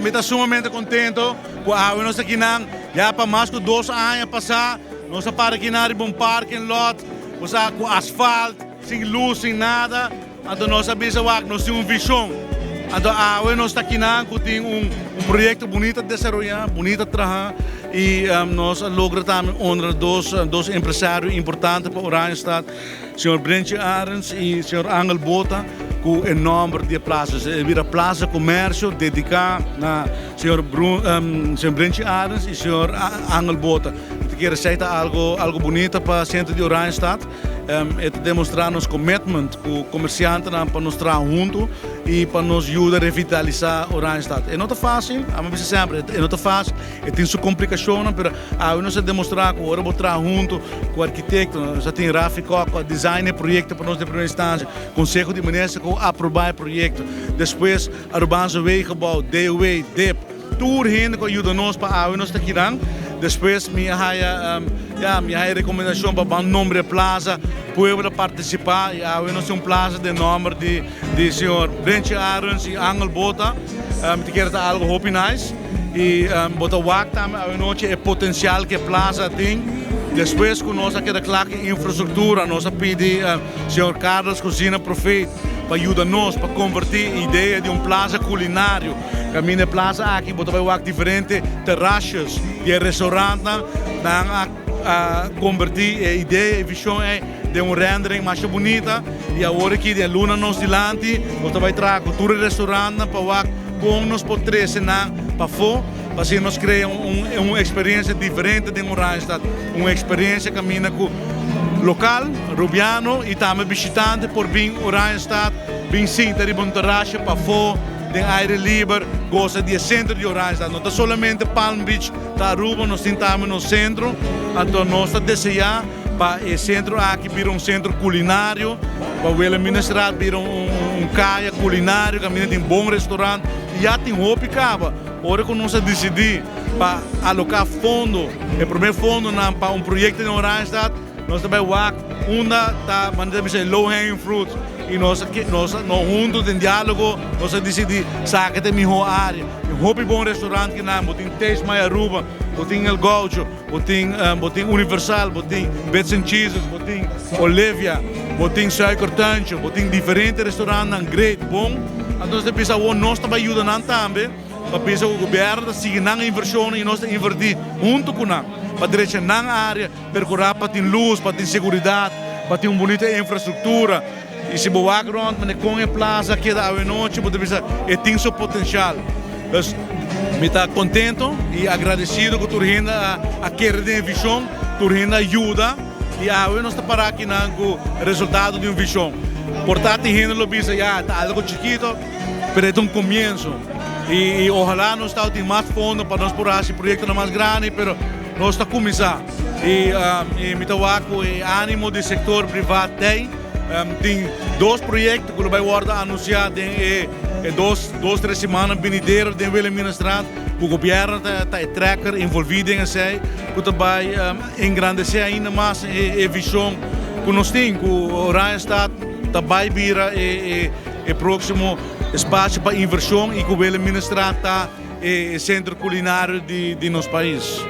Mi ta sumamente contento cu awe nos aki nan ya pa mas cu 2 aña pasa nos a para aki nan riba un parking lot, bo sa, cu asfalt, sin luz, sin nada. Anto nos a bisa wak nos tin un vision. Anto awe nos ta aki nan cu tin un proyecto bunita desaroya, bunita traha y nos a logra tambe honra dos empresario importante pa Oranjestad, señor Brenchi Arends y señor Angel Bota cu e nomber di e plaza. E bira Plaza Comercio dedica na señor Brenchi Arends y señor Angel Bota. Mi ta kere esey ta algo bunita pa centro di Oranjestad. E ta demostra nos commitment cu comerciantenan pa nos traha hunto y pa nos yuda revitalisa Oranjestad. E no ta facil, ami a bisa semper, e no ta facil, e tin su complicacionnan, pero awe nos a demostra cu ora bo traha hunto cu arquitecto, nos a tin Rafi Kok cu a design e proyecto pa nos den primera instancia, Conseho di Minister cu a aproba e proyecto, despues Arubaanse Wegenbouw, DOW, dip. Tur hende ku a yuda nos pa awe nos ta kinan. Despues mi a haya, ya, mi a haya rekomendashon pa ban nombre e plaza. Pueblo a partisipá i awe nos tin un plaza den nomber di di señor Brenchi Arends i Angel Bota. Mi ta kere ta algu hopi nice. I bo ta wak tambe awe nochi e potensial ku e plaza tin. Despues ku nos a keda kla ku e infrastruktura nos a pidi señor Carlos Cosina Profeet pa yuda nos pa konvertí e idea di un plaza kulinario. Caminda e plaza aki bo ta bay wak diferente terrasjes di e restaurantnan. Nan a converti e idea, e vision ey den un rendering masha bunita y awor aki den luna nos dilanti nos ta bay traha cu tur e restaurantnan pa wak con nos por trece nan pafo pa asina nos crea un experiencia diferente den Oranjestad, un experiencia caminda cu local, Rubiano y tambe bishitante por bin Oranjestad bin sinta riba un terrasje pafo. Den aire liber, gosa di e centro di Oranjestad. No ta solamente Palm Beach ta Aruba, nos tin tambe nos centro. Anto nos ta desea pa e centro aki bira un centro culinario, pa Wilhelminastraat bira un caya culinario caminda tin bon restaurant. Y ya tin hopi caba. Ora cu nos a dicidi pa aloca fondo, e prome fondonan pa un proyecto den Oranjestad, Nos ta bai wak unda ta manera ta bisa e low hanging fruits y nos nos nos hunto den dialogo nos a dicidi saka ta e miho area. Tin hopi bon restaurant kinan, bo tin Taste My Aruba, bo tin El Gaucho, bo tin bo tin Universal, bo tin Bits and Cheeses, bo tin Olivia, bo tin Suikertuintje, bo tin diferente restaurantnan great, bon. Anto nos ta bisa awor nos ta bai yuda nan tambe. Pa bisa ku gobièrnu ta sigui nan invershonnan i nos ta invertí huntu ku nan pa drecha nan área, perkurá pa tin lus, pa tin seguridat, pa tin un bunita infrastruktura. I si bo wak rònt manera kon e plasa a keda awenochi bo ta bisa e tin su potensial. Dus mi ta kontento i agradesido ku tur hende a kere den e vishon, tur hende a yuda i awe nos ta pará akinan ku resultado di un vishon. Por ta tin hende lo bisa ya ta algu chikito. Pero e ta un comienzo y ojalá nos ta tin mas fondo pa nos por haci proyectonan mas grandi, pero nos ta cuminsa y mi ta wak cu e animo di sector priva t'ey. Tin dos proyecto cu lo bay wordo anuncia den e dos, tres simannan binidero den Wilhelminastraat cu gobierno ta e trekker envolvi den esey cu ta bay engrandece ainda mas e vision cu nos tin cu Oranjestad ta bay bira e E próksimo espasio pa invershon i ku Wilhelminastraat ta e sentro kulinario di nos pais.